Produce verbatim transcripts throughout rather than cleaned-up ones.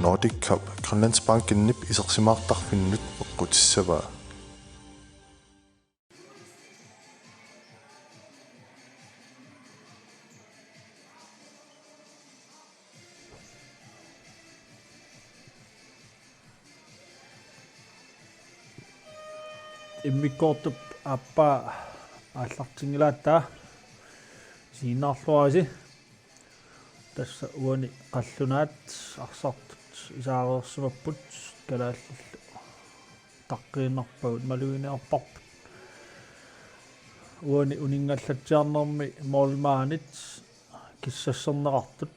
Nordic Cup Grønlandsbankenip isersimaartarfinnut eqqutissavaa. Immikkoortup aappaa aallartinngilaat, isiginnaarluarisi. Tassa uani qallunaat arsartut isaareersimapput, kalaallillu taqqiinnarpagut maluginiarparput. Uani uninngallatsiarnermi målmandit kissasserneqartut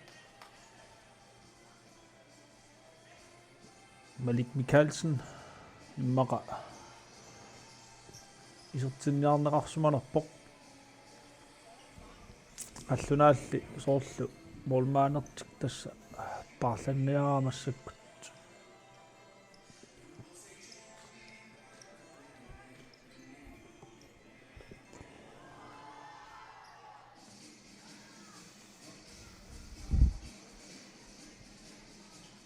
Malik Mikaelsen immaqa isertinniarneqarsimanerpoq. Qallunaalli soorlu målmandertik tassa paarlanniaraat massakkut.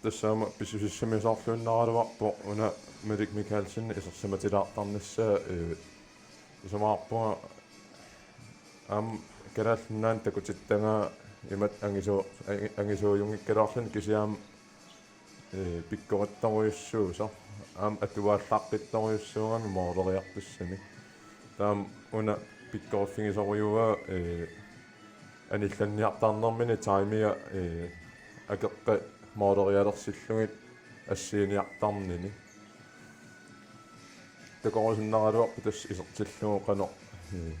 Tassa aamma pissusissamisoorluinnaraluarpoq una Malik Mikaelsen isersimatilaartarnissaa, ee, isumaqarpunga aamma Kalaallit Nunaanni takutittagaa imatut angisuu-, angi-, angisuujunngikkaluarluni, kisianni aamma ee, pikkorissorujussuusoq. Aamma atuaallaqqittorujussuugami måleriartussani. Taava una pikkoriffigisorujuaa, ee, anillanniartarnermini timia, ee, akeqqat målerialersillugit assiiniartarnini. Takorusunnaraluarpoq tassa isertillugu qanoq, ee,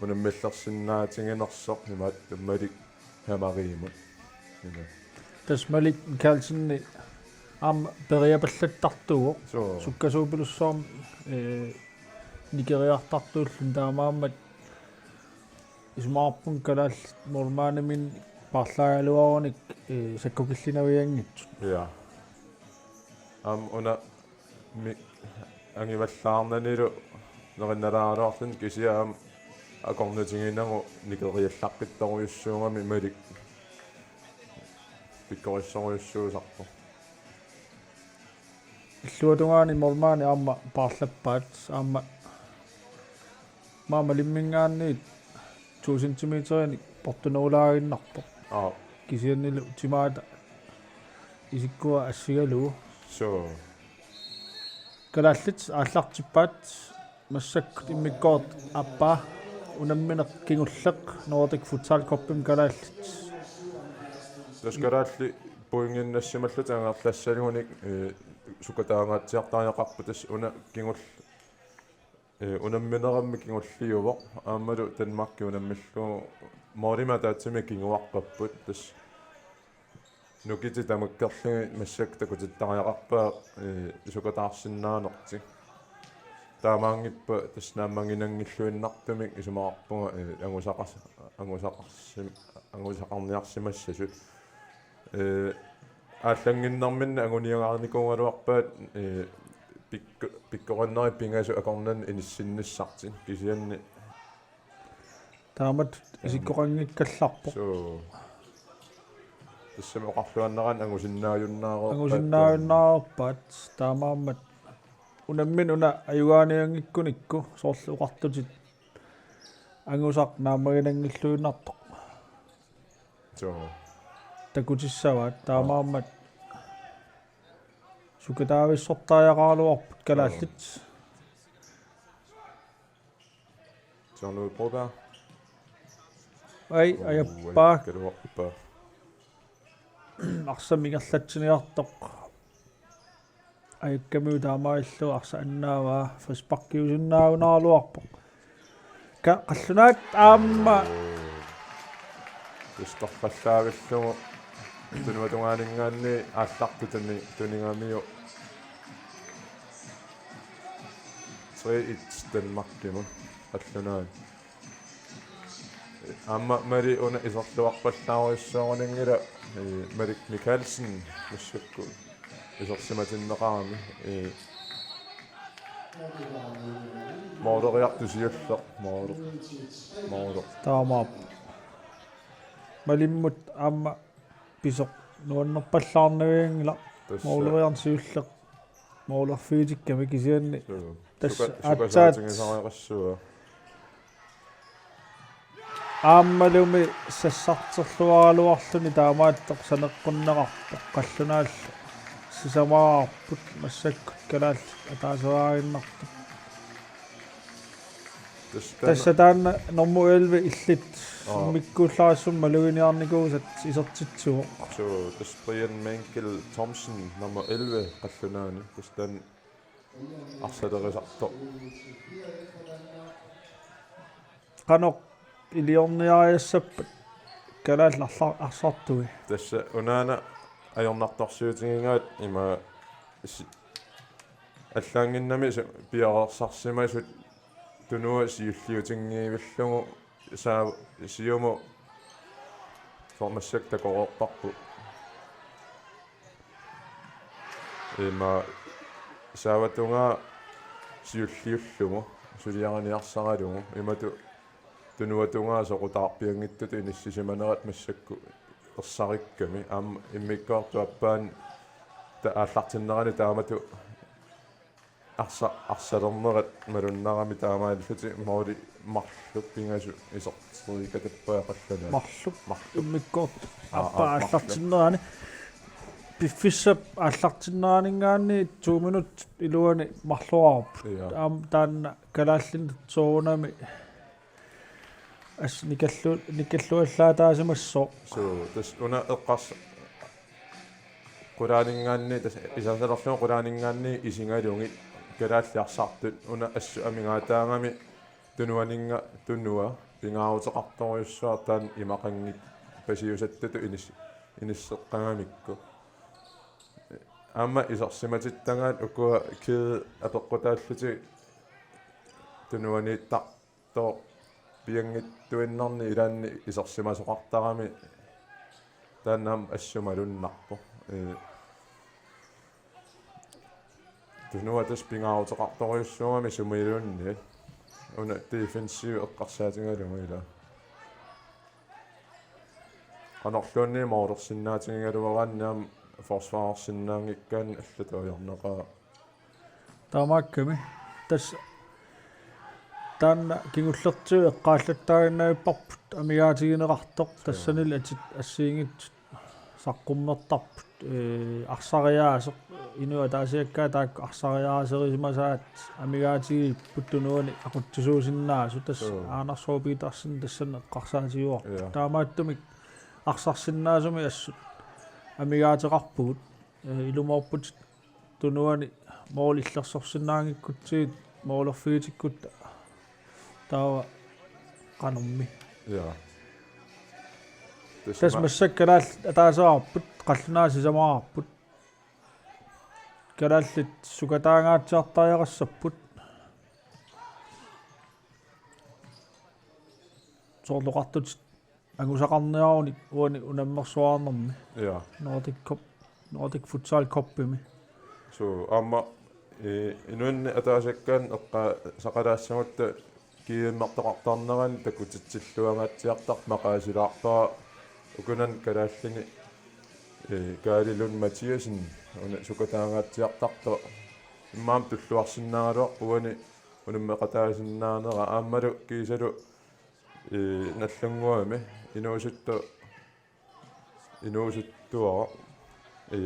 unammillersinnaatiginersoq imaattumalik Hamarimut. Ima. Tassa Malik Mikaelsen aamma periapallattartuuvoq. Suu. Sukkasuupilussuarmik, ee, nikeriartartuulluni, taamaammat isumaqarpunga kalaallit målmandiminnik paarlaagaluarunik, ee, sakkukillinavianngitsut. Ja. Aamma una mi-, angivallaarnanilu nerinnalaaraluarluni, kisianni aamma akornutiginagu nikeriallaqqittorujussuugami Malik pikkorissorujussuusarpoq. Illuatungaani målmandi aamma paarlappaat, aamma maani malimminngaanniit to centimeterinik portunerulaaginnarpoq. Aap. Kisiannili timaata isikkua assigalugu. Suu. Kalaallit aallartippaat massakkut immikkoortup aappaa, unammineq kingulleq Nordic Futsal Cupimi kalaallit. Tassa kalaallit pointinnassimallutik angerlassagunik, ee, sukataangaatsiartariaqarput, tassa una kingul-, ee, unamminerammi kingulliuvoq, aammalu Danmarki unammillugu målimik ataatsimik kinguaqqapput, tassa nukitit tamakkerlugit massakkut takutittariaqarpaat, ee, sukataarsinnaanertik. Taamaanngippat tassa naammaginanngilluinnartumik isumaqarpunga, ee, angusaqars-, angusaqarsim-, angusaqarniarsimassasut. Ee, aallannginnerminni anguniagarinikuugaluarpaat, ee, pikko-, pikkorinnerit pingasut akornanni inissinnissartik, kisianni taamatut isikkoqanngikkallarpoq. Suu. Tassami oqarluaannaraanni angusinnaajunnaarerpaat. Angusinnaajunnaarerpaat, taamaammat unammineq una ajugaanianngikkunikku soorlu oqartutit angusaq naammaginanngilluinnartoq. Suu. Takutissavaat, taamaammat sukataavissortariaqaraluarput kalaallit. Jean-Louis Broberg. Ai, uu, ajappaat. Ajappaluarpaa. Arsamik ingerlatsiniartoq. Ajakkamiuk taamaalillugu arsaq annaavaa, frisparkiusinnaajunnaaraluarpoq. Ka-, qallunaat aamma. Pistorfallaavillugu tunuatungaaninngaanniit aallartut tuni-, tunigamiuk. Tre et Danmarkimut qallunaat. Aamma Malik una iserluarpallaarujussuugunanngilaq, ee, Malik Mikaelsen massakkut isersimatinneqarami, ee, måleriartoq siulleq, måler-, måler. Taamaappoq. Malimmut aamma pisoq nuannerpallaarnavianngilaq. Tassa. Mooleriarneq siulleq. Moolerfigitikkamik kisianni. Suu. Tassa suka-, aatsaat sukasaatigisariaqassua. Aammalumi sassarterluaraluarluni taamaattoq saneqqunneqarpoq, qallunaallu sisamaarput massakkut kalaallit ataasinnaaginnartut. Tassa taanna. Tassa taanna normu elleve illit. Aa. Immikkuullarissumik maluginiarnikuusat isertitsivoq. Suu, tassa Brian Menkel Thomsen normu elleve qallunaani. Tassa taanna arsalerisartoq. Qanoq iliorniariassappat kalaallit arla-, arsartui? Tassa unaana ajornartorsiutigigaat ima si-, allaanngimmat su-, piareersarsimasut tunua siulliutinngivillugu saa-, siumut soorlu massakkut takoreerparput. Ima saavatungaa siulliullugu, suliariniarsaralugu, imatut tunuatungaa soqutaarpianngitsutut inissisimanerat massakkut ersarikkami, aamma immikkoortup aappaani ta-, aallartinnerani taamatut arsa-, arsalernerat malunnarami taamaalillutik moolit marluk pingasut iserteriikatappai qallunaat. Marluk. Marluk. Immikkoortup. Aa, aappaa aa, marluk. Aallartinnerani. Piffissap aallartinneraninngaanniit to minut iluani marluarput. Ja. Aamma taanna kalaallinut soorunami. Assut nikallu-, nikalluallaataasimassooq. Suu, tassa una eqqars-, qulaaninngaanniit, tassa isasalerlugu qulaaninngaanniit isigalugit kalaallit arsartut una assut amigaataagami tunuaninnga tunua pingaaruteqartorujussuaq taanna imaqanngippat pasiusattutut inis-, inisseqqagamikku. Aamma isersimatittagaat ukua kæde apeqqutaallutik tunuaniittar- -torpianngitsuinnarni ilaanni isersimasoqartarami taanna aamma assut malunnarpoq. Ee, tunua tassa pingaaruteqartorujussuugami sumiluunniit. Una defensiv eqqarsaatigalugu ilaa. Qanorluunniit moolersinnaatigigaluaraanni aamma forsvarersinnaanngikkaanni allatut ajornaqaaq. Taamaakkami. Tassa taanna kingullertigut eqqaallattaaginnavipparput amigaatigineqartoq. Joo. Tassanilu atit assigiinngitsut saqqummertarput, ee, arsariaaseq, inuit ataasiakkaat taakku arsariaaserisimasaat amigaatigipput tunuani aqutsisuusinnaasut. Tassa. Joo. Anders H. Petersen tassani eqqarsaatigaarput. Joo. Taamaattumik arsarsinnaasumik assut amigaateqarpugut, ee, ilumoorputit tunuani mooli illersorsinnaanngikkutsigit moolerfigitikkutta taava qanormi. Joo. Tassa ma- massakkut kalaallit ataaseqarput, qallunaat sisamaqarput. Kalaallit sukataangaatsiartariaqassapput. Soorlu oqartutit angusaqarniarunik uani unammersuarnermi. Joo. Nordic Cup, Nordic Futsal Cupimi. Suu, aamma, ee, inuinni ataasiakkaanni eqqaasaqalaassagutta GM-ertoqartarnerani takutitsilluangaatsiartarpoq maqaasilaarpara ukunani kalaallini, ee, Kaali Lund Mathiassen una sukataangaatsiartartoq immaqa tulluarsinnaagaluarpoq uani unammeqataasinnaanera aammalu kiisalu, ee, Nagdlunguami inuusuttu-, inuusuttuaraq, ee,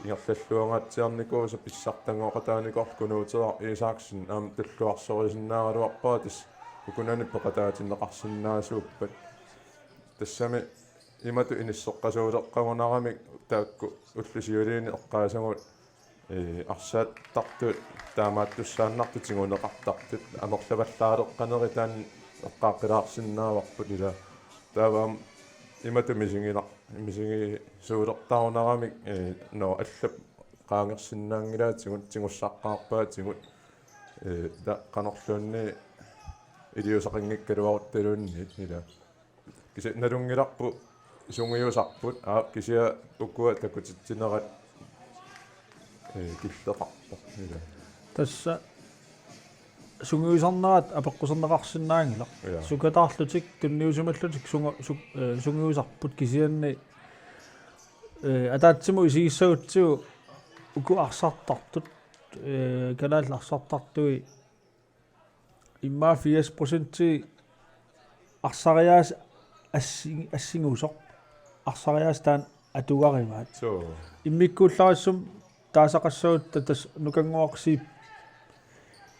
ingerlalluangaatsiarnikuusoq pissartanngoqataanikoorluni Kunuuteraq Isaksen aamma tulluarsorisinnaagaluarpara tassa ukunani peqataatinneqarsinnaasuuppat. Tassami imatut inisseqqasuuleqqagunaramik taakku ullut siuliini eqqaasagut, ee, arsaattartut taamaattussaannartut tiguneqartartut amerlavallaaleqqanerit taanna eqqaaqqilaarsinnaavarput ilaa. Taava aamma imatut misigila-, misigisuulertarunaramik, ee, nå allap qaangersinnaanngilaatigut tigussaqqaarpaatigut, ee, ta-, qanorluunniit iliuuseqanngikkaluaruttaluunniit ilaa. Kisianni nalunngilarput sungiusarput, aa, kisianni ukua takutitsinerat, ee, killeqarpoq. Ilaa. Tassa sungiusarnerat apeqquserneqarsinnaanngilaq. Joo. Sukataarlutik, tunniusimallutik sunga-, su-, ee, sungiusarput kisianni, ee, ataatsimut isigissagutsigu Uku arsartartut, eh, kalaallit arsartartui immaqa firs procentii arsariaasat assi-, assigusoq arsariaasat taanna atugarivaat. Suu. Immikkuullarissumik taasaqassagutta tassa Nukannguaq Zeeb,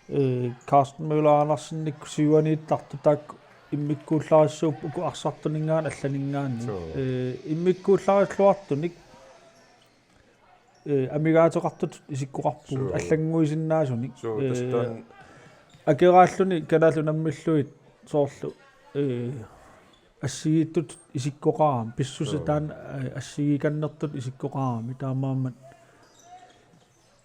eh, Carsten Møller Andersenikkut siuaniittartut taakku immikkuullarissaapput uku arsartuninngaanniit allaninngaanniit. Suu. Eh, immikkuullarilluartunik, eh, amigaateqartutut isikkoqarpugut. Suu. Allannguisinnaasunik. Suu, eh, tassa taanna. Akeraalluni kalaallit unammillugit soorlu, eh, assigiittutut isikkoqarami, pissuseq. Suu. Taanna, eh, assigiikannertutut isikkoqarami, taamaammat.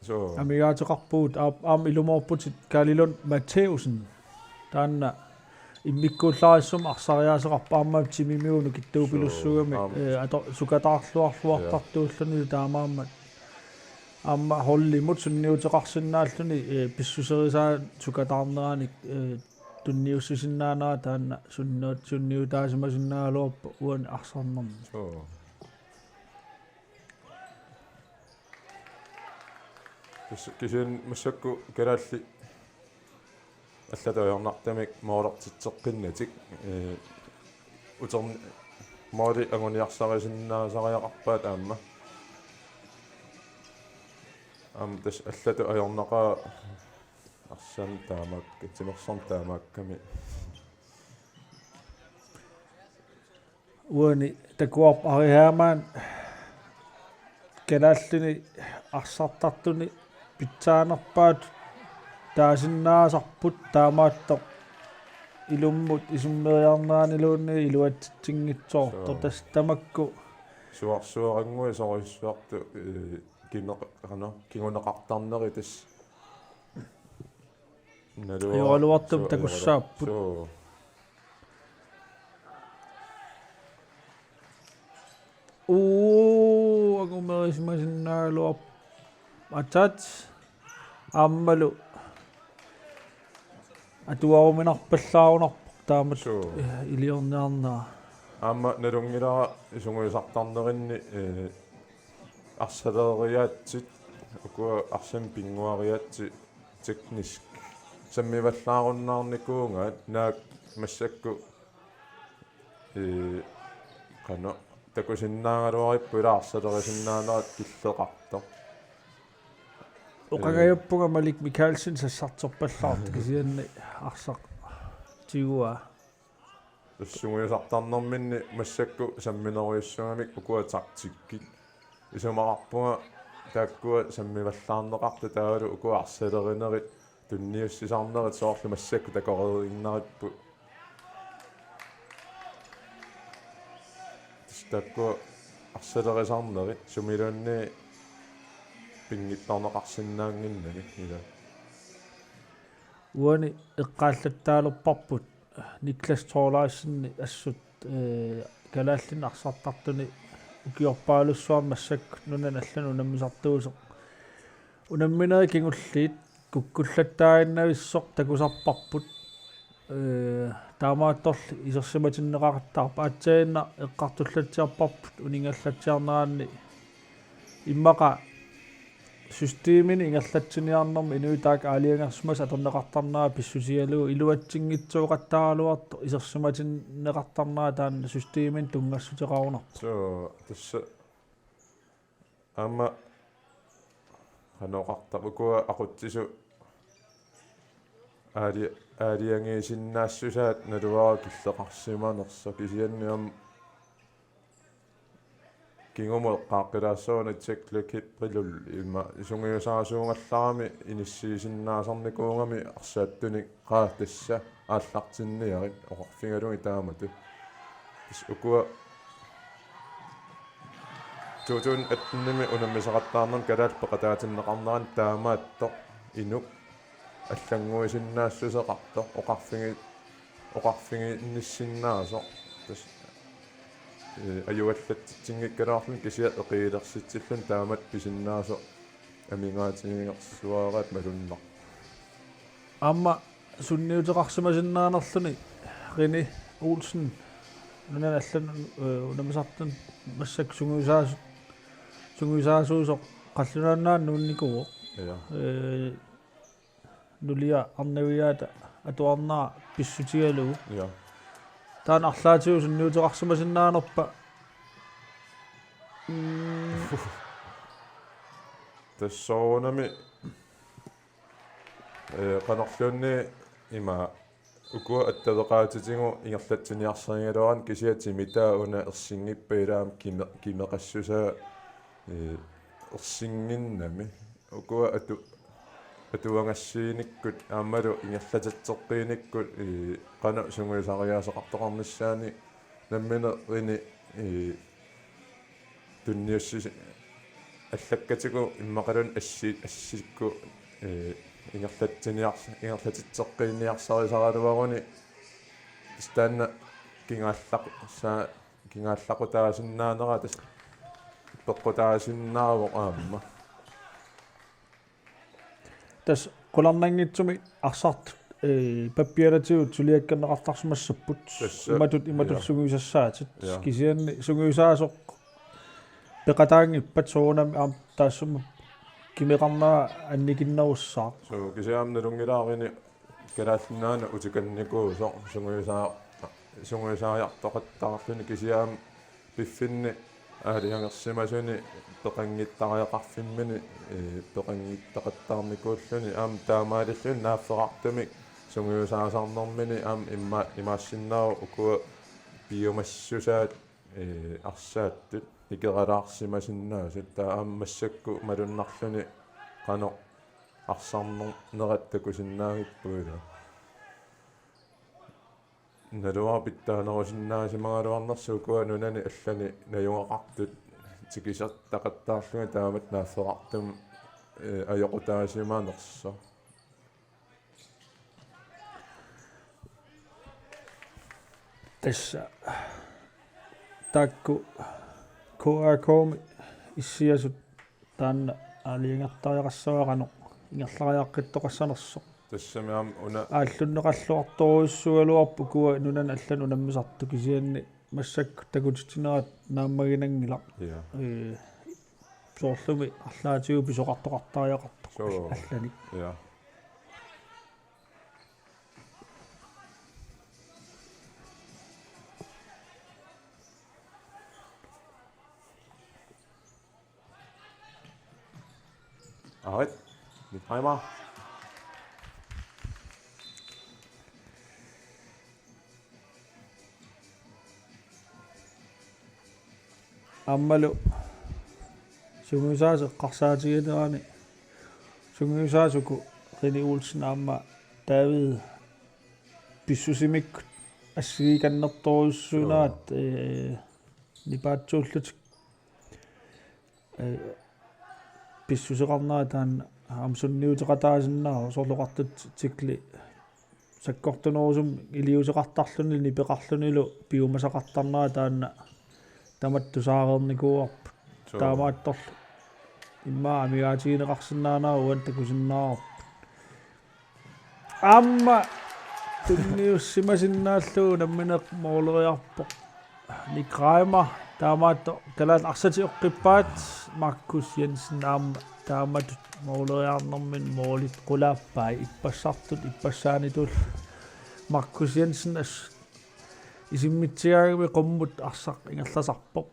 Suu. Amigaateqarpugut, aap-, aamma ilumoorputit Kaali Lund Mathæussen. Taanna immikkuullarissumik arsariaaseqarpoq, aamma timimiunut kittuupilussuugami. Suu, aamma. Eh, ato-, sukataarluarluartartuulluni. Jaa. Taamaammat. Aamma holdimut sunniuteqarsinnaalluni, eh, pissuserisaat sukataarneranik, eh, tunniussisinnaanera taanna sunniut-, sunniutaasimasinnaagaluarpoq uani arsarnermi. Suu. Kis-, kisianni massakkut kalaallit allatut ajornartumik moolertitseqqinnatik, eh, uterni-, mooli anguniarsarisinnaasariaqarpaat aamma. Aamma tassa allatut ajornaqaaq arsaq taamaak-, timersorneq taamaakkami. Uani takuarput Ari Hermann kalaallini arsartartuni pitsaanerpaatut taasinnaasarput, taamaattoq ilummut isummeeriarneraniluunniit iluatsitsinngitsoortoq. Suu. Tassa tamakku. Suarsuarannguit sorujussuartut, eh, kineq-, qanoq, kinguneqartarneri tassa. Naluara. Ajoraluartumik. Suu, takussaapput. Suu. Uu, angumerisimasinnaaluarpoq. Atat. Aammalu atuaruminarpallaarunarpoq taamatut. Suu. Eh, iliorniarnera. Aamma nalunngilara sungiusartarnerinni, eh, arsaleriaatsit, ukua arsamik pinnguariaatsit teknisk sammivallaarunnaarnikuugaat, naak massakkut, eh, qanoq, takusinnaagaluarippoq ila arsalerisinnaanerat killeqartoq. Oqangajappunga Malik Mikaelsen sassartorpallaartoq, kisianni arsaq tiguaa. Tassa sungiusartarnerminni massakkut samminerujussuugamik ukua taktikkit. Isumaqarpunga taakkua sammivallaarneqartut taavalu ukua arsalerinerit tunniussisarnerit soorlu massakkut takoreeriinnaripput. Tassa taakkua arsalerisarnerit sumiluunniit pinngitsoorneqarsinnaannginnagit ila. Uani eqqaallattaalerparput Niklas Thorleifsen assut, eh, kalaallinut arsartartuni ukiorpaalussuarni massakkut nunani allanut unammisartuusoq unamminerit kingulliit kukkullattaaginnavissoq takusarparput. Eh, taamaattorli isersimatinneqaqattaarpoq, aatsaannaq eqqartullatsiarparput uninngallatsiarneranni immaqa systemini ingerlatsiniarnermi inuit taakku aalajangersimasut atorneqartarnerat pissutigalugu iluatsinngitsooqattaaraluartoq isersimatinneqartarnerat taanna systemini tunngassuteqarunarpoq. Suu, tassa aamma qanoq oqartarpa, ukua aqutsisut aali-, aalajangiisinnaassusaat naluara killeqarsimanersoq, kisianni aamma kingumut eqqaaqqilaassagunik Jack Lekiprillul ima sungiusaasuugallarami inissiisinnaasarnikuugami arsaattunik qaa tassa aallartinniarit oqarfigalugit taamatut. Tassa ukua to tusind atten-imi unammisaqattaarnermi kalaallit peqataatinneqarneranni taamaattoq inuk allannguisinnaassuseqartoq oqarfigi-, oqarfiginnissinnaasoq. Tassa, eh, ajuallatsitsinngikkaluarluni kisianni eqiilersitsilluni taamatut pisinnaasoq amigaatigigersuaraat malunnarpoq. Aamma sunniuteqarsimasinnaanerluni René Olsen, nunani allanut, eh, unammisartunut massakkut sungiusaas-, sungiusaasuusoq qallunaannaanut nuunnikuuvoq. Ja. Ee, nulia arnavigaata atuarnera pissutigalugu. Ja. Taanna arlaatigut sunniuteqarsimasinnaanerpa? Mm. Tassa soorunami, ee, qanorluunniit ima ukua attaveqaatitigut ingerlatsiniarsarigaluarani kisianni timitaa una ersinngippat ilaammi kime-, kimeqassusaa, ee, ersinnginnami. Ukua atu-, atuagassiinikkut aammalu ingerlatitseqqiinikkut, ee, qanoq sungiusariaaseqartoqarnissaannik nammineq rini, ee, tunniussusi-, allakkatigut immaqaluunniit assi-, assikkut, ee, ingerlatsiniars-, ingerlatitseqqiinniarsarisaraluaruni tassa taanna kingaallaq-, saa-, kingaallaqutaasinnaanera tassa peqqutaasinnaavoq aamma. Tassa qularnanngitsumik arsartut, ee, pappialatigut suliakkerneqartarsimassapput. Tassa, Imatut, imatut ja. Sungiusassaatit. Ja. Kisianni sungiusaasoq peqataanngippat soorunami aamma taassuma kimeqarnera annikinnerussaaq. Suu, kisianni aamma nalunngilara rini Kalaallit Nunaanni utikannikuusoq sungiusaa-, sungiusariartoqattaarluni kisianni aamma piffinni aalajangersimasuni peqanngittariaqarfimmini, ee, peqanngittaqattaarnikuulluni aamma taamaalilluni naaffeqartumik sungiusaasarnermini aamma imma-, imaassinnaavoq ukua piumassusaat, ee, arsaattut ikeralaarsimasinnaasut taava aamma massakkut malunnarluni qanoq arsarnernerat takusinnaanngippugut. Naluara pitsaanerusinnaasimagaluarnersoq ukua nunani allani najugaqartut tikisertaqattaarlugit taamatut naaffeqartumik, ee, ajoqutaasimanersoq. Tassa taakku K A K-mi issiasut taanna aalajangertariaqassavara qanoq ingerlariaqqittoqassanersoq. Tassami aamma una. Aallunneqarluartorujussuugaluarput ukua nunani allani unammisartut kisianni massakkut takutitsinerat naammaginanngilaq. Ja. Ee, soorlumi arlaatigut pisoqartoqartariaqartoq. Suu. Allanik. Ja. Aarit. Nick Reimer. Aammalu sungiusaasoq eqqarsaatiginerani sungiusaasoq uku René Olsen aamma David pissusimikkut assigiikannertorujussuunaat, ee, nipaatsuullutik. Ee, pissuseqarnera taanna aamma sunniuteqataasinnaavoq soorlu oqartut tackle sakkortunerusumik iliuuseqartarluni nipeqarlunilu piumasaqartarnera taanna tamatta tusaareernikuuarput. Suu. Taamaattorli immaqa amigaatigineqarsinnaanera uani takusinnaavarput. Aamma tunniussimasinnaallugu nammineq mooleriarpoq. Nick Reimer taamaattoq kalaallit arsatik eqqippaat, Markus Jensen aamma taamatut mooleriarnermini moolit qulaappai ippassartut ippassaanitullu. Markus Jensen as-, isimmitsigaangami qummut arsaq ingerlasarpoq.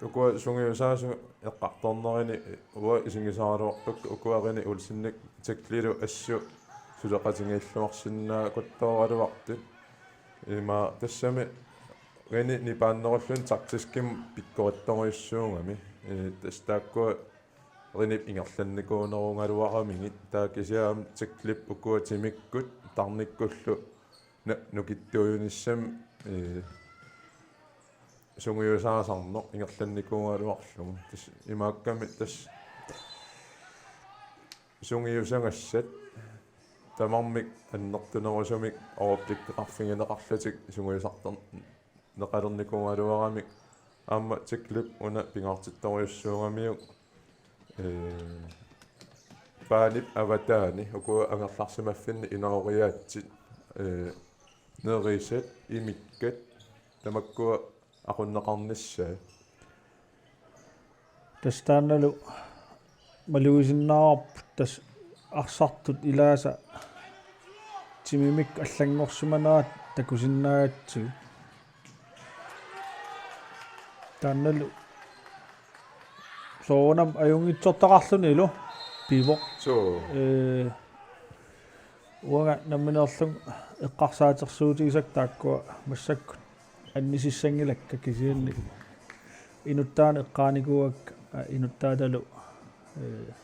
Ukua sungiusaasut eqqartornerini uanga isigisaraluarpakka ukua René Olsenik tacklilu assut suleqatigiilluarsinnaaqquttooraluartut. Ima tassami René nipaannerulluni taktiskimik pikkorissorujussuugami. Ee, tassa taakkua Renép ingerlannikuunerugaluaramigit. Taava kisianni aamma tacklip ukua timikkut tarnikkullu na-, nukittuujunissamik, ee, sungiusaasarneq ingerlannikuugaluarlugu. Tassa imaakkami tassa sungiusagassat tamarmik annertunerusumik overblikkeqarfigineqarlutik sungiusartarneqalernikuugaluaramik aamma tacklip una pingaartittorujussuugamiuk, ee, baanip avataani ukua angerlarsimaffinni inooriaatsit, ee, nerisat, imikkat, tamakkua aqunneqarnissaat. Tassa taannalu malugisinnaavarput tassa arsartut ilaasa timimik allanngorsimanerat takusinnaagatsigu. Taannalu soorunami ajunngitsortaqarlunilu pivoq. Suu. Ee, uanga nammineerlunga eqqarsaatersuutigisakka taakkua massakkut annisissanngilakka kisianni inuttaaneq eqqaanikuuakka, aa, inuttaatalu, ee,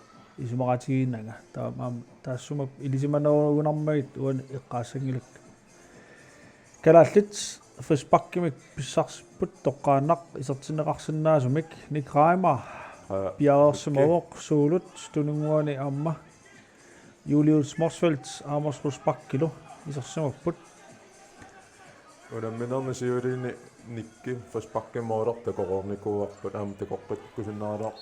isumaqatigiinnanga. Taamaammat taassuma ilisimanerugunarmagit uani eqqaassanngilakka. Kalaallit frisparkimik pissarsipput toqqaannaq isertinneqarsinnaasumik. Nick Reimer, aa, piareersimavoq, okay, suulut tununnguani aamma Julius Motzfeldt Amos Rosbachillu isersimapput. Unamminermi siuliini Nikki frisparkimik målertut takoreernikuuarput, aamma takoqqikkusunnaaraluarpoq.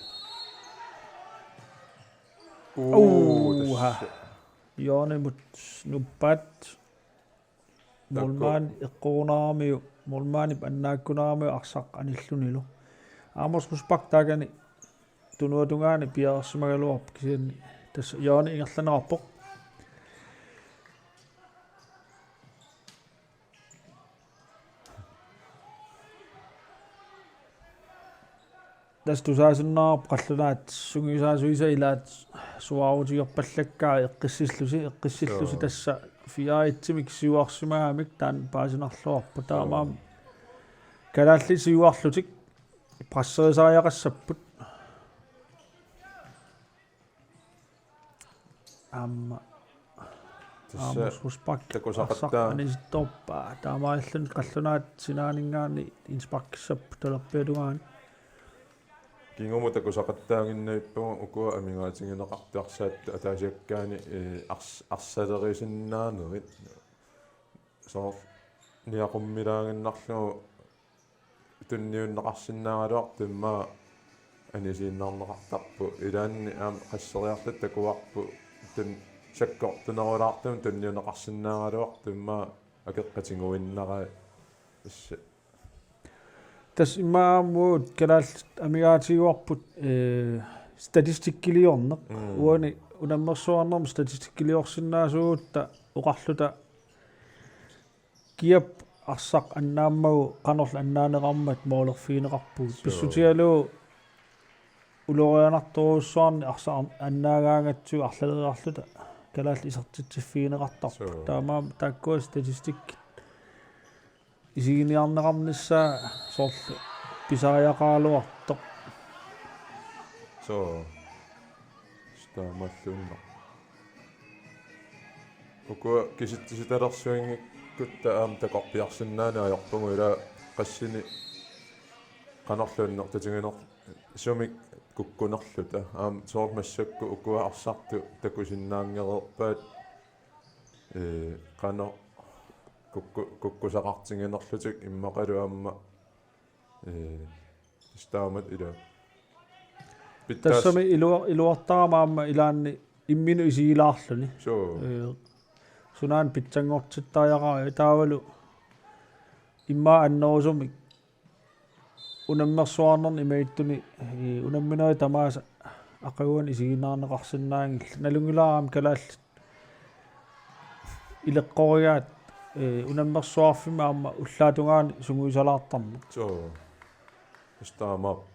Uu, uha, tassa. Hjørnemut nuppaat. Taakku. Målmand eqqorunaramiuk, målmandip annaakkunaramiuk arsaq anillunilu. Amos Rosbach taakani tunuatungaani piareersimagaluarpoq kisianni tassa hjørne ingerlanneqarpoq. Tassa tusaasinnaavoq qallunaat sungiusaasuisa ilaat suaarutigerpallakkaat eqqissillusi, eqqissillusi. Joo. Tassa fire et-imik siuarsimagamik taanna paasinarluarpoq. Taamaammat, joo, kalaallit siuarlutik presserisariaqassapput. Aamma. Tassa Amos Rosbach takusaqattaa-, arsaq anisittoorpaa. Taamaalilluni qallunaat sinaaninngaanniit indsparkissapput talerpiatungaani. Kingumut takusaqattaaginnavippugut ukua amigaatigineqartut arsaattut ataasiakkaani, ee, ars-, arsalerisinnaanerit. Soorlu niaqqummilaaginnarlugu tunniunneqarsinnaagaluartut immaqa anisiinnarneqartarput. Ilaanni aamma qasseriarluta takuarput tun-, sakkortunerulaartumik tunniunneqarsinnaagaluartut immaqa akeqqatigiinnarai. Tassa. Tassa immaqa aamma uagut kalaallit amigaatigaarput, ee, statistikkiliorneq. Mm. Uani unammersuarnermi statistikkiliorsinnaasuugutta oqarluta kiap arsaq annaammagu qanorlu annaaneqarmat målerfigineqarpugut. Suu. Pissutigalugu ulorianartorujussuarni arsaq an-, annaagaangatsigu arlaleriarluta kalaallit isertitsiffigineqartarput. Suu. Taamaammat taakkua statistikkit isiginiarneqarnissaa soorlu pisariaqaraluartoq. Suu. Taamaalluinnaq. Ukua kisitsisitalersuinngikkutta aamma takorpiarsinnaaneq ajorpugut, ila qassini qanorlu annertutigineq sumik kukkunerluta. Aamma soorlu massakkut ukua arsartut takusinnaanngereerpaat, ee, qanoq kukku-, kukkusaqartiginerlutik immaqalu aamma, ee, tassa taamatut ila. Pitsaas-, tassami iluar-, iluartarama aamma ilaanni imminut isigilaarluni. Suu. Ee, sunaana pitsanngortittariaqariga taavalu immaqa annerusumik unammersuarnerni imaattunik, ee, unamminerit tamaasa aqaguani isiginnaarneqarsinnaanngillat. Nalunngilara aamma kalaallit ileqqorigaat, ee, unammersuarfimmi aamma ullaatungaani sungiusalaartarneq. Suu. Tassa taamaappoq.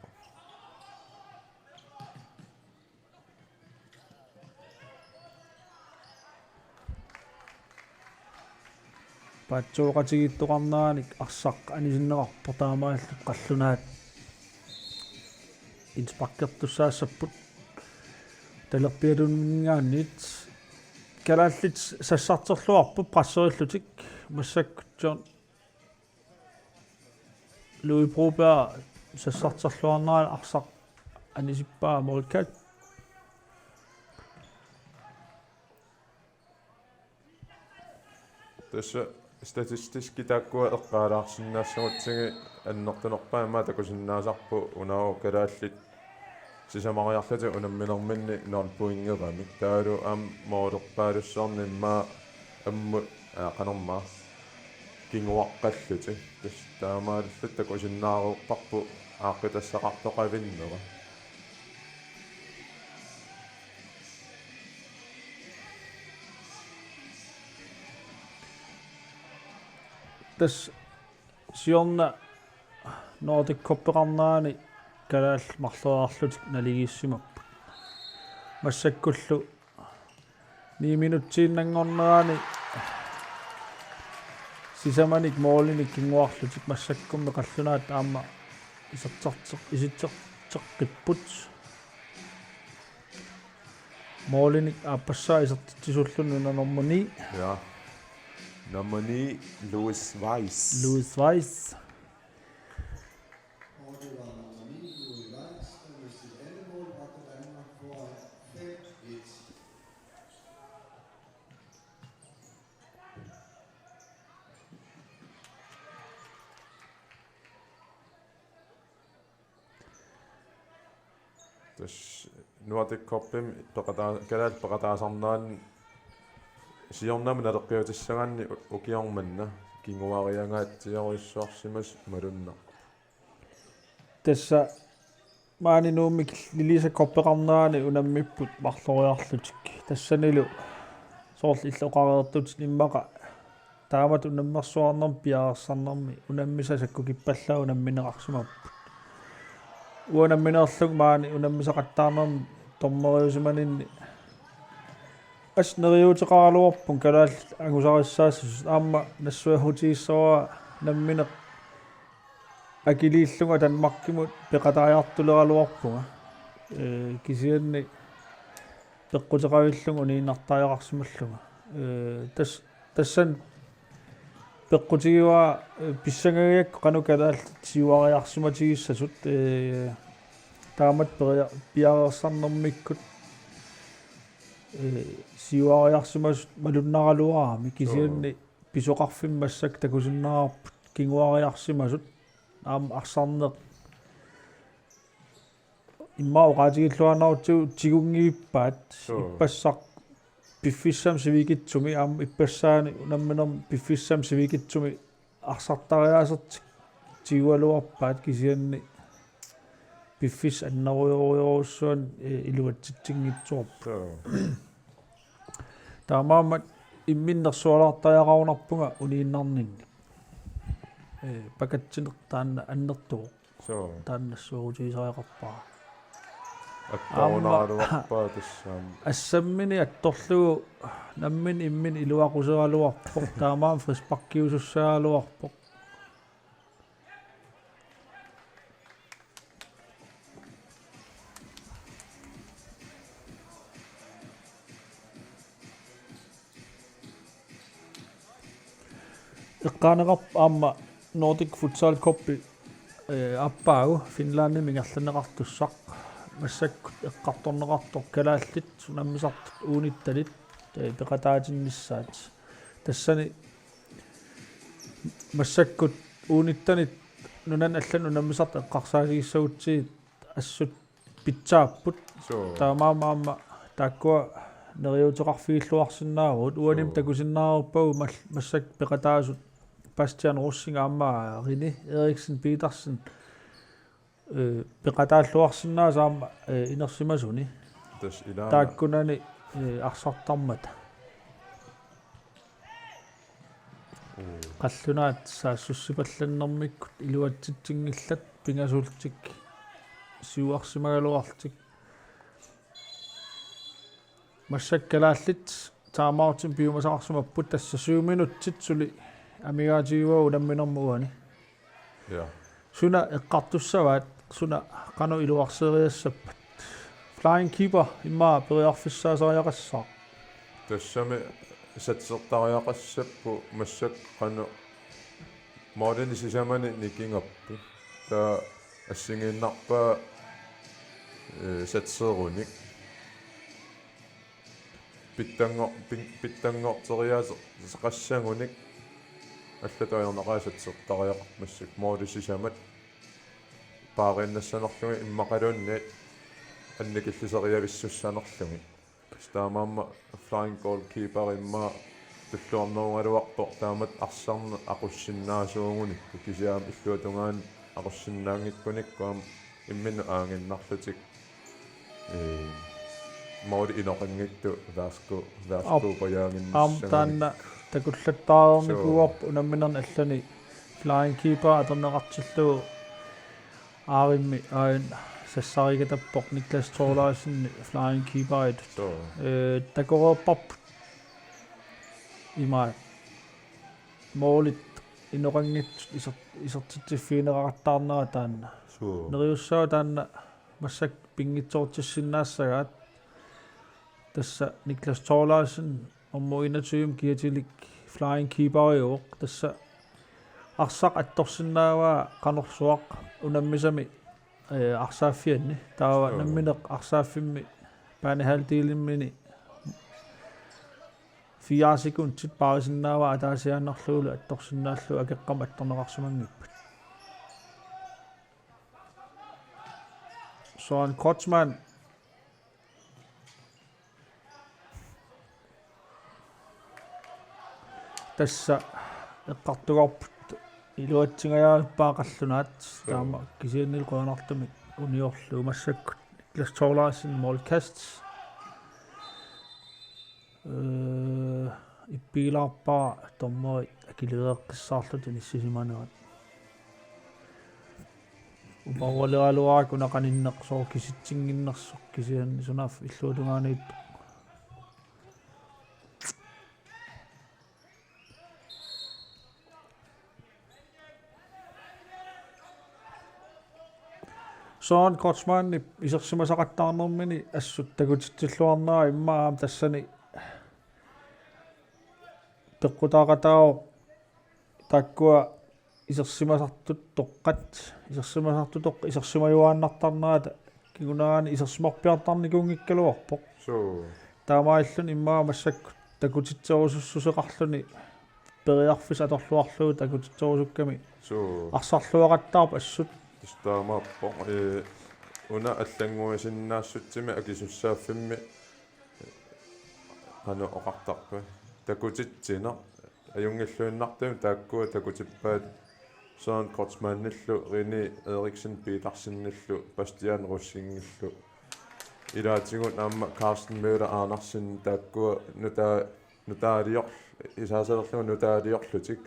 Paatsooqatigiittoqarneranik arsaq anisinneqarpoq, taamaalillutik qallunaat indsparkertussaassapput talerpiatungaaniit. Kalaallit sassarterluarput presserillutik, massakkut John Louis Broberg sassarterluarnera arsaq anisippaa Molkat. Tassa statistikkit taakkua eqqaalaarsinnaassagutsigit annertunerpaamik takusinnaasarput, una kalaallit sisamariarlutik unamminerminni nul pointeramik. Taavalu aamma målerpaalussuarnik immaqa ammut, aa, qanormaa, kinguaqqallutik. Tassa taamaalillutik takusinnaareerparput aaqqitassaqartoqavinnera. Tassa siorna Nordic Cup-eqarnerani kalaallit marloriarlutik naligiissimapput. Massakkullu ni minutsiinnanngornerani sisamanik målinik kinguarlutik, massakkummi qallunaat aamma isertarteq-, isertarteqqipput. Målinik aappassaa isertitsisulluni una nummer ni. Ja. Nummer ni, Louis Weiss. Louis Weiss. Tassa Nordic Cup-imi peqataa-, kalaallit peqataasarnerani siornami naleqqiutissagaanni u-, ukioq manna kinguariangaatsiarujussuarsimasut malunnarpoq. Tassa maani Nuummi Liliisa Cup-eqarnerani unammipput marloriarlutik. Tassanilu soorlu illit oqareertutit immaqa taamatut unammersuarnermi piareersarnermi unammisat sakkukippallaat unammineqarsimapput. Uanga nammineerlunga maani unammisaqattaarnermi dommeriusimaninni assut neriuuteqaraluarpunga kalaallit angusarissaasut, aamma nassuiartigissavara nammineq akiliillunga Danmarkimut peqataajartuleraluarpunga. Ee, kisianni peqquteqavillunga uniinnartariaqarsimallunga. Ee, tas-, tassani peqqutigivara, ee, pissangagigakkit qanoq kalaallit siuariarsimatigissasut, ee, taamatut peria-, piareersarnermikkut, ee, siuariarsimasut malunnaraluarami, kisianni pisoqarfimmi massakkut takusinnaavarput kinguariarsimasut, aamma arsarneq immaqa oqaatigilluaannarlugu tigunngiippaat. Suu. Ippassaq piffissami sivikitsumi, aamma ippassaani unamminermi piffissami sivikitsumi arsartariaasertik tigugaluarpaat, kisianni piffissaq annerujorujorujussuarnik, ee, iluatsitsinngitsoorput. Suu. Taamaammat imminnersualaartariaqarunarpunga uniinnarninni. Ee, pakatsineq taanna annertuvoq. Suu. Taanna nassuerutigisariaqarpara. Attorunaraluarpaa tassaam. Assammini attorlugu nammineq imminut iluaquseraluarpoq. Taamaammat frisparkiusussagaluarpoq. Eqqaaneqarpoq aamma Nordic Futsal Cup, ee, aappaagu Finlandimi ingerlanneqartussaq. Massakkut eqqartorneqartoq kalaallit unammisartut U nittenit, ee, peqataatinnissaat. Tassani massakkut U nittenit nunanit allanut unammisartut eqqarsaatigissagutsigit assut pitsaapput. Suu. Taamaammat aamma taakkua neriuuteqarfigilluarsinnaavugut. Uanimi, suu, takusinnaavarput mal-, massakkut peqataasut Bastian Rosing aamma Rene Eriksen Petersen, ee, peqataalluarsinnaasut aamma, ee, inersimasuni. Tassa ilaana. Taakkunani, ee, arsartarmata. Qallunaat saassussipallannermikkut iluatsitsinngillat, pingasullutik siuarsimagaluarlutik. Massakkut kalaallit timeoutimik piumasaqarsimapput, tassa syv minutsit suli amigaatigivagut unamminermi uani. Ja. Suna eqqartussavaat, suna qanoq iluarseeriassappat? Flying Keeper immaqa periarfissaasariaqassaaq. Tassami satsertariaqassapput massakkut qanoq målinik sisamanik nikingapput. Taava assigiinnarpaa, ee, satserunik. Pitsanngor-, pin-, pitsanngorteriaaseqassagunik allatut ajornaqaaq satsertariaqarpoq massakkut målinik sisamat paariinnassanerlugit immaqaluunniit annikilliseriavissussanerlugit. Taamaammat flying goalkeeper immaqa tulluarnerugaluarpoq, taamatut arsarneq aqussinnaasuugunikku, kisianni illuatungaani aqussinnaanngikkunikku aamma imminnut aaginnarlutik, ee, måli inoqanngitsoq værsgo, værsgo. Aap. Pajaaginnissagunik. Aamma taanna takullattaarnikuuarput unamminerni allani flying keeper atorneqartillugu aarimmi aajuna sassarigatappoq Niklas Thorleifsen flying keeperitut. Suu. Ee, takoreerparput imaat. Målit inoqanngitsut iser-, isertitsiffigineqaqattaarnera taanna. Suu. Neriussaaq taanna massakkut pinngitsoortissinnaassagaat. Tassa Niklas Thorleifsen, nummer enogtyve, kiatilik flying keeperiuvoq. Tassa arsaq attorsinnaavaa qanorsuaq unammisami, ee, arsaaffianni. Taava Suu. Nammineq arsaaffimmi banehalvdelimi fire sekundit paarisinnaavaa ataasiaannarlugulu attorsinnaallugu akeqqamik attorneqarsimanngippat. Søren Kreutzmann. Tassa eqqartugarput iluatsingajappaa qallunaat. Suu. Taama kisianni qujanartumik uniorlugu massakkut Niklas Thorleifsen målkast. Ee, ippigilaarpara dommeri akiliveeqqissaarlutik inissisimanerat. Uparualeraluarakku una qaninneq soorlu kisitsinnginnersoq kisianni sunaaffa illuatungaaniittoq. Søren Kreutzmannip isersimasaqattaarnermini assut takutitsilluarnera immaqa aamma tassani peqqutaaqataavoq taakkua isersimasartut toqqat, isersimasartut toqqat isersimajuaannartarnerata kingunerani isersimarpiartarnikuunngikkaluarpoq. Suu. Taamaalilluni immaqa massakkut takutitserusussuseqarluni periarfissaq atorluarlugu takutitserusukkami. Suu. Arsarluaqattaarpoq assut. Tassa taamaappoq. Ee, una allannguisinnaassutsimik akisussaaffimmi qanoq oqartarpa. Takutitsineq. Ajunngilluinnartumik taakkua takutippaat Søren Kreutzmannillu, René Eriksen Petersenillu, Bastian Rosingillu. Ilaatigut aamma Carsten Møller Andersen taakkua nuta-, nutaalior-, isaasalerlugu nutaaliorlutik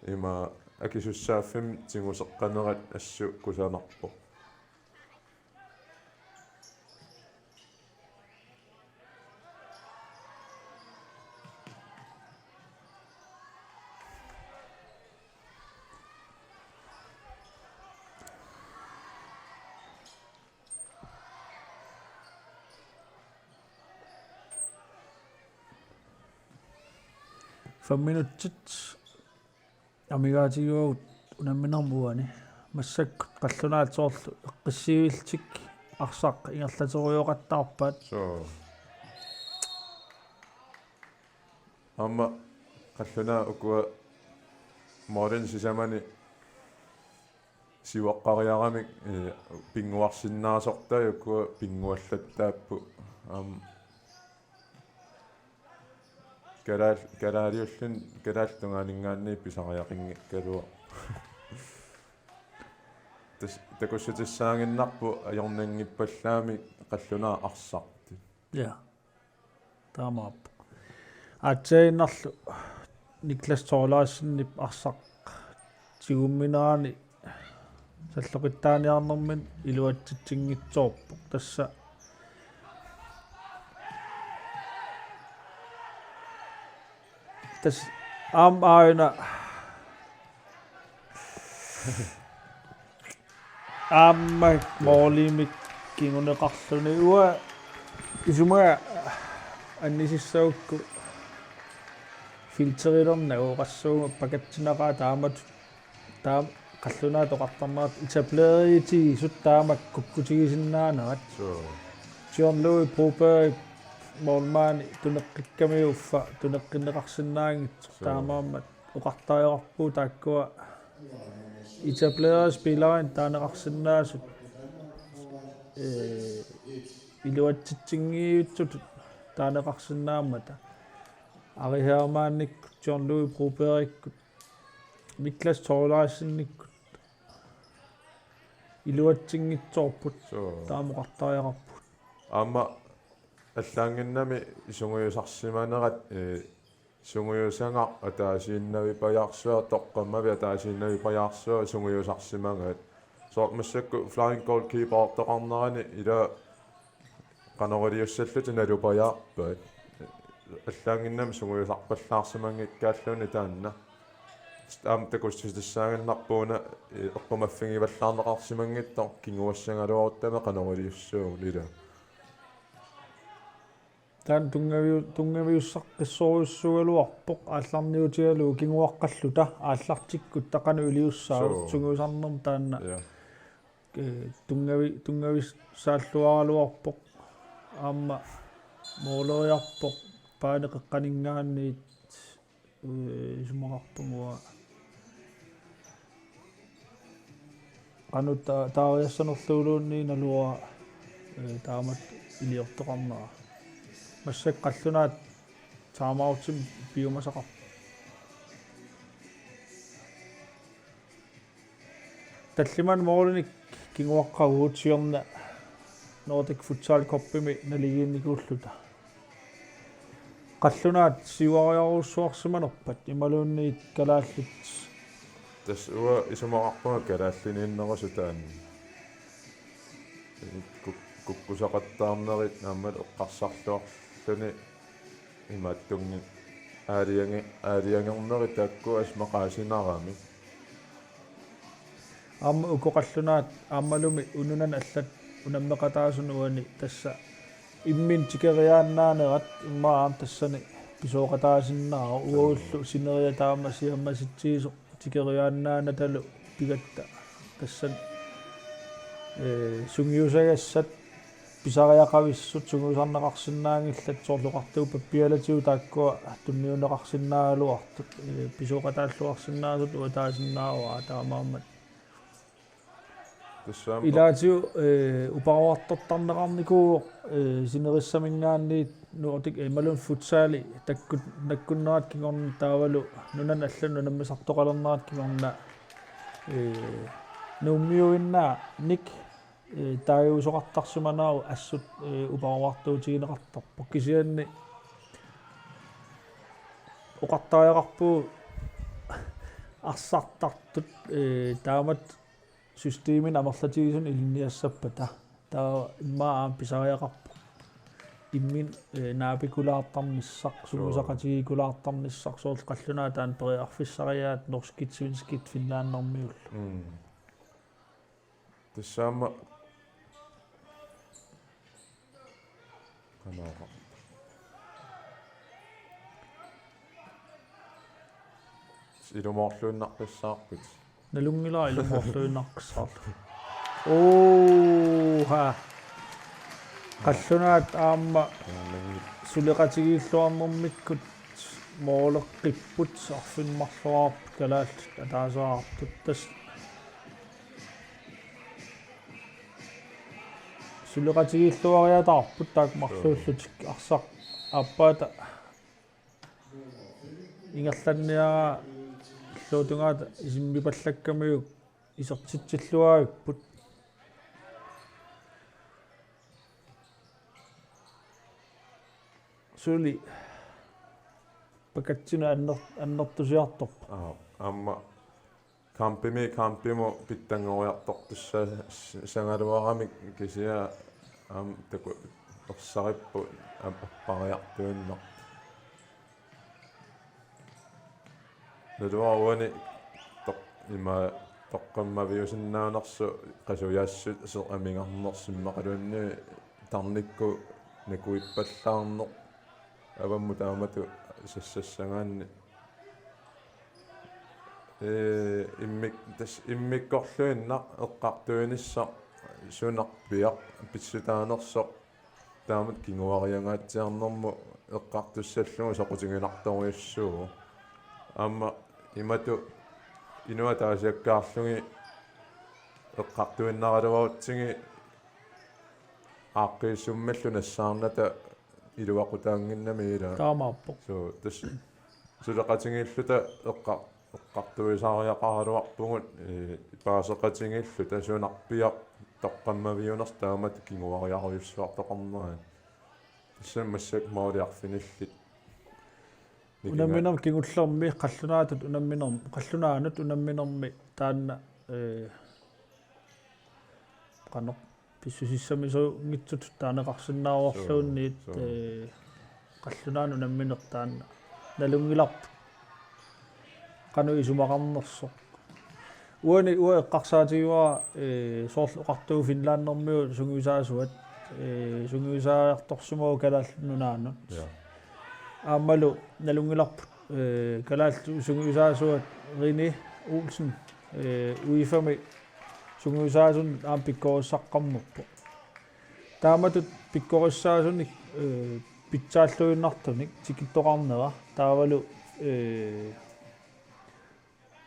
ima akisussaaffimmi tiguseqqanerat assut kusanarpoq. Fem minutsit amigaatigivagut unamminermi uani. Massakkut qallunaat soorlu eqqissivillutik arsaq ingerlaterujoqattaarpaat. Suu. Aamma qallunaat ukua målini sisamani siuaqqariaramik, ee, pinnguarsinnaasortai ukua pinnguallattaapput. Aamma kalaal-, kalaaliulluni kalaallit tungaaninngaanniit pisariaqanngikkaluaq. Tassa takussutissaaginnarpoq ajornanngippallaamik qallunaat arsartut. Ja. Taamaappoq. Aatsaaginnarlu Niklas Thorleifsenip arsaq tigumminerani salloqittaaniarnermini iluatsitsinngitsoorpoq. Tassa, tassa aamma aajuna aamma målimik kinguneqarluni uanga isumaga annisissagukku filterilernagu oqassuunga pakatsinaqaaq taamatut taama qallunaatut oqartarnerat etablereritigisut taamak kukkutigisinnaanerat. Suu. John Louis Broberg målmandi tuneqqikkamiuk uffa tuneqqinneqarsinnaanngitsoq. Suu. Taamaammat oqartariaqarpugut taakkua etablerede spillerinut taaneqarsinnaasut, ee, iluatsitsinngiitsutut taaneqarsinnaammata. Ari Hermannikkut, John Louis Brobergikkut, Niklas Thorleifsenikkut iluatsinngitsoorput. Suu. Taama oqartariaqarpugut. Aamma allaannginnami isungiusarsimanerat, ee, Sungiusagaq ataasiinnavipajaarsuaq, toqqammavik ataasiinnavipajaarsuaq sungiusarsimagaat. Soorlu massakkut flying goalkeepertoqarnerani ila qanoq iliussallutik nalupajaarpaat. Allaanngimmat sungiusarpallaarsimanngikkaluarluni taanna. Aamma takussutissaaginnarpoq una eqqumaffigivallaarneqarsimanngitsoq kinguassagaluaruttama qanoq iliussaagut ila. Taanna tunngaviu-, tunngaviussaqqissorujussuugaluarpoq aallarniutigalugu kinguaqqalluta aallartikkutta qanoq iliussaagut. Suu. Sungiusarnermi taanna. Ja. Eh, tunngavi-, tunngavissaalluaraluarpoq aamma mooleriarpoq paani qeqqaninngaanniit, eh, isumaqarpunga qanoq ta-, taariassanerluguluunniit naluara, eh, taamatut iliortoqarnera. Massakkut qallunaat timeoutimik piumasaqarput. Tallimanik målinik kinguaqqavugut siorna Nordic Futsal Cupimi naligiinnikuulluta. Qallunaat siuariarujussuarsimanerpat imaluunniit kalaallit? Tassa uanga isumaqarpunga kalaalliniinnerusut taanna. Kuk-, kukkusaqattaarnerit aamma eqqarsarluarluni imaattunngik aalajangi-, aalajangernerit taakku assut maqaasinarami. Aamma uku qallunaat aammalumi nunanut allanut unammeqataasunut uani tassa imminut tikeriaannaanerat immaqa aamma tassani pisooqataasinnaavoq. Uagullu sineriak taama siammasitsigisoq tikeriaannaanatalu pigatta tassani, eh, sungiusagassat pisariaqavissut sungiusarneqarsinnaanngillat, soorlu oqartugut pappialatigut taakkua tunniunneqarsinnaagaluartut, eh, pisooqataalluarsinnaasut uataasinnaavaa taamaammat. Tassa aamma ilaatigut, eh, uparuartortarneqarnikuuvoq, eh, sinerissaminngaanniit Nordic, eh, imaluunniit futsali takkut-, nakkunnerat kingorna taavalu nunanut allanut unammisartoqalernerat kingorna, eh, Nuummiuinnaanik, eh, taaguusoqartarsimanerat assut, eh, uparuartuutigineqartarpoq. Kisianni oqartariaqarpugut arsartartut, eh, taamatut systemimik amerlatigisunik ilinniassappata. Taava immaqa aamma pisariaqarpoq. Imminut, eh, naapikulaartarnissaq, suu, sungiusaqatigiikulaartarnissaq, soorlu qallunaat taanna periarfissariaat norskit, svenskit, finlandermiullu. Mm. Tassa aamma qanoq. Ilumoorluinnaqqissaarpit? Nalunngilara ilumoorluinnaqqissaarlugu. Ooha. Qallunaat aamma suleqatigiilluarnermikkut mooleqqipput, arfineq-marloraarput kalaallit ataaseqartut tassa. Suleqatigiilluariataarput taakku marluullutik, arsaq aappaata ingerlanniaraa illuatungaata isimmipallakkamiuk isertitsilluavipput. Suli pakatsinut anner-, annertusiartorpoq. Aa, aamma kampimi, kampimut pitsanngoriartortussagaluaramik kisianni aamma takunersaripput aamma appariartuinnartoq. Naluara uani toq-, ima toqqammaviusinnaanersoq qasujaassuseq amigarnersoq immaqaluunniit tarnikkut nakuippallaarneq avammut taamatut sassassagaanni. Ee, immik-, tassa immikkorluinnaq eqqartuinissaq sunarpiaq pissutaanersoq taamatut kinguariangaatsiarnermut eqqartussallugu soqutiginartorujussuuvoq. Aamma imatut inuit ataasiakkaarlugit eqqartuinnaraluarutsigit aaqqiissummillu nassaarnata iluaqutaannginnami ilaa. Taamaappoq. Suu, tassa suleqatigiilluta eqqa-, eqqartuisariaqaraluarpugut, ee, paaseqatigiilluta sunarpiaq toqqammaviunersoq taamatut kinguariarujussuartoqarnerat. Tassami massakkut måli arfinillit. Unamminermi kingullermi qallunaatut unamminermi, qallunaanut unamminermi taanna, eh, qanoq pissusissamisunngitsutut taaneqarsinnaavorluunniit, suu, suu, eh, qallunaanut unammineq taanna nalunngilarput. Qanoq isumaqarnersoq. Uani uanga eqqarsaatigivara, eh, soorlu oqartugut Finlandimiut sungiusaasuat, eh, sungiusaajartorsimavoq Kalaallit Nunaannut. Ja. Aammalu nalunngilarput, eh, kalaallit sungiusaasuat Rene Olsen, eh, UEFA-mi sungiusaasunut aamma pikkorissaqqammerpoq. Taamatut pikkorissaasunik, eh, pitsaalluinnartunik tikittoqarnera taavalu, eh,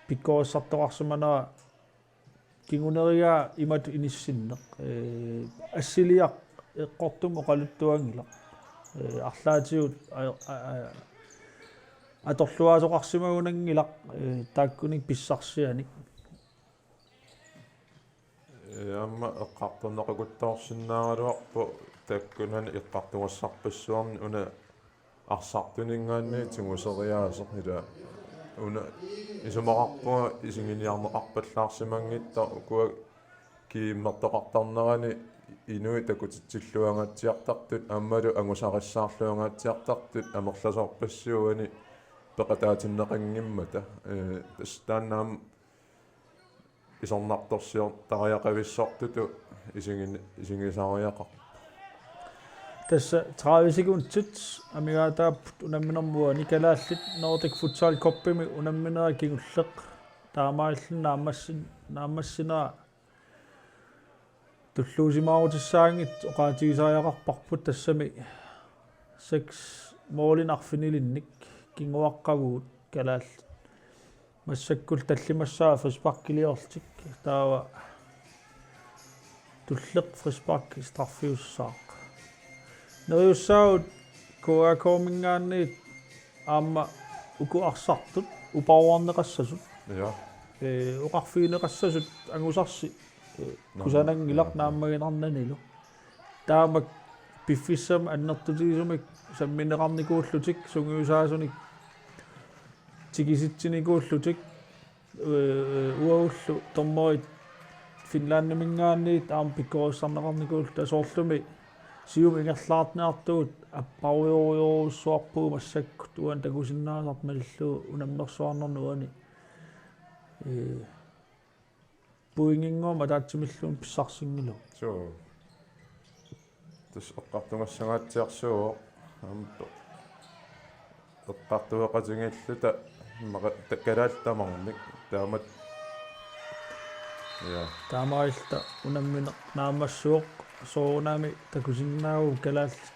pikkorissartoqarsimanera kingunerigaa imatut inissinneq, eh, assiliaq eqqortumik oqaluttuanngilaq. Eh, arlaatigut a-, a-, a-, atorluaasoqarsimagunanngilaq, eh, taakkunik pissarsianik. Ee, aamma eqqartorneqakuttoorsinnaagaluarpoq taakkunani eqqartugassarpassuarni una arsartuninngaanniit tiguseriaaseq, ila una isumaqarpunga isiginiarneqarpallaarsimanngitsoq ukua GM-ertoqartarnerani inuit takutitsilluangaatsiartartut aammalu angusarissaarluangaatsiartartut amerlasoorpassuit uani peqataatinneqanngimmata. Ee, tassa taanna aamma isornartorsiortariaqavissortutut isigin-, isigisariaqarpoq. Tassa tredive sekundit amigaataapput unamminermi uani. Kalaallit Nordic Futsal Cupimi unamminera kingulleq taamaalilluni naammassin-, naammassinera tulluusimaarutissaanngitsoq oqaatigisariaqarparput, tassami seks målinik arfinilinnik kinguaqqavugut kalaallit. Massakkut tallimassaat frisparkiliorlutik, taava tulleq frispark straffiussaaq. Neriussaagut K A K-minngaanniit aamma uku arsartut uparuarneqassasut. Ja. Ee, oqarfigineqassasut angusarsi, ee, nå, kusananngilaq, nå, naammaginarnanilu. Taamak piffissami annertutigisumik sammineqarnikuullutik, sungiusaasunik tikisitsinikuullutik, ee, uagullu dommerit Finlandiminngaanniit aamma pikkorissarneqarnikuulluta, soorlumi siumut ingerlaarniartugut apparujorujorujussuarpugut massakkut uani takusinnaasarput malillugu unammersuarnerni uani. Ee, pointinnguamik ataatsimilluunniit pissarsinngilagut. Suu. Tassa eqqartugassangaatsiarsuuvoq. Aamma eqqartueqatigiilluta immaqa ta-, kalaallit tamarmik taamatut. Ja. Taamaalilluta unammineq naammassivoq, soorunami takusinnaavugut kalaallit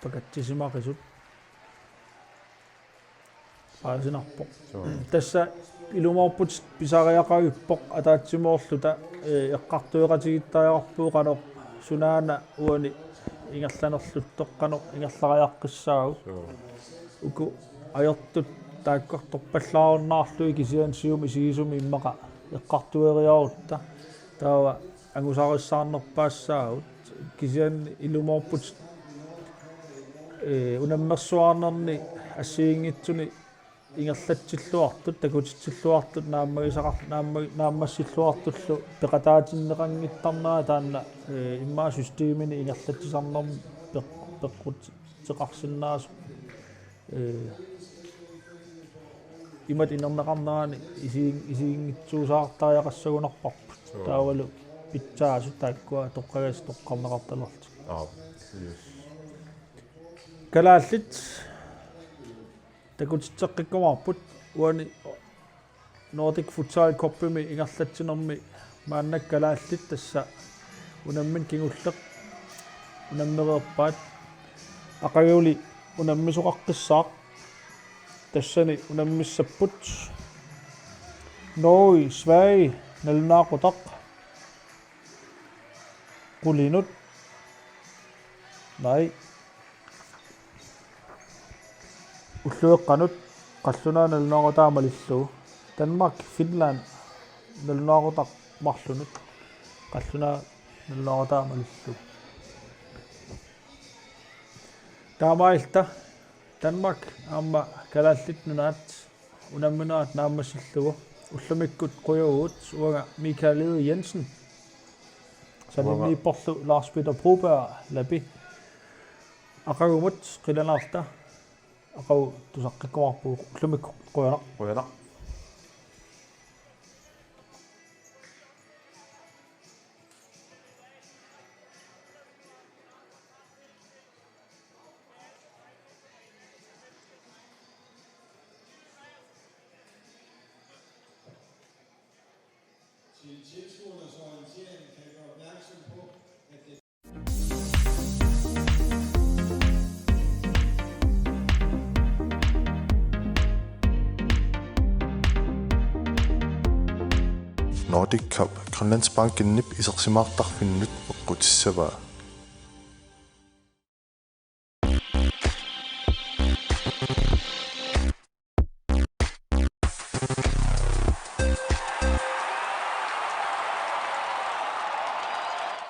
pakatsisimaqisut. Paasinarpoq. Suu. Tassa ilumoorputit pisariaqavippoq ataatsimoorluta, ee, eqqartueqatigiittariaqarpugut qanoq sunaana uani ingerlanerluttoq qanoq ingerlariaqqissaagut. Suu. Uku ajortut taakkartorpallaarunnaarlugit kisianni siumut isigisumik immaqa eqqartueriarutta. Taava angusarissaarnerpaassaagut, kisianni ilumoorputit, ee, unammersuarnerni assigiinngitsuni ingerlatsilluartut, takutitsilluartut, naammagisaqar-, naamma-, naammassilluartullu peqataatinneqanngittarnera taanna, ee, immaqa systemini ingerlatsisarnermi peq-, peqquteqarsinnaasoq. Ee, imatut inerneqarnerani isiin-, isiginngitsuusaartariaqassagunarparput. Suu. Taavalu pitsaasut taakkua toqqagassi toqqarneqartalerlutik. Aap. Yes. Kalaallit takutitseqqikkumaarput uani Nordic Futsal Cupimi ingerlatsinermi maannakkut kalaallit tassa unammineq kingulleq unammereerpaat. Aqaguli unammisoqaqqissaaq. Tassani unammissapput Norge, Sverige, nalunaaqutaq qulinut. Nej. Ullueqqanut qallunaat nalunaaqutaa malillugu. Danmark, Finland, nalunaaqutaq marlunut qallunaat nalunaaqutaa malillugu. Taamaalilluta Danmark aamma Kalaallit Nunaat unamminerat naammassillugu ullumikkut qujavugut uanga Michael Egede Jensen. Sanimmiipporlu Lars Peter Broberg Lapi. Aqagumut qilanaarta. Aqagu tusaqqikkumaarpugut, ullumikkut qujanaq. Qujanaq. Til tilskuernes orientering kan jeg gøre opmærksom på, at det Nordic Cup Grønlandsbankenip isersimaartarfinnut eqqutissavaa.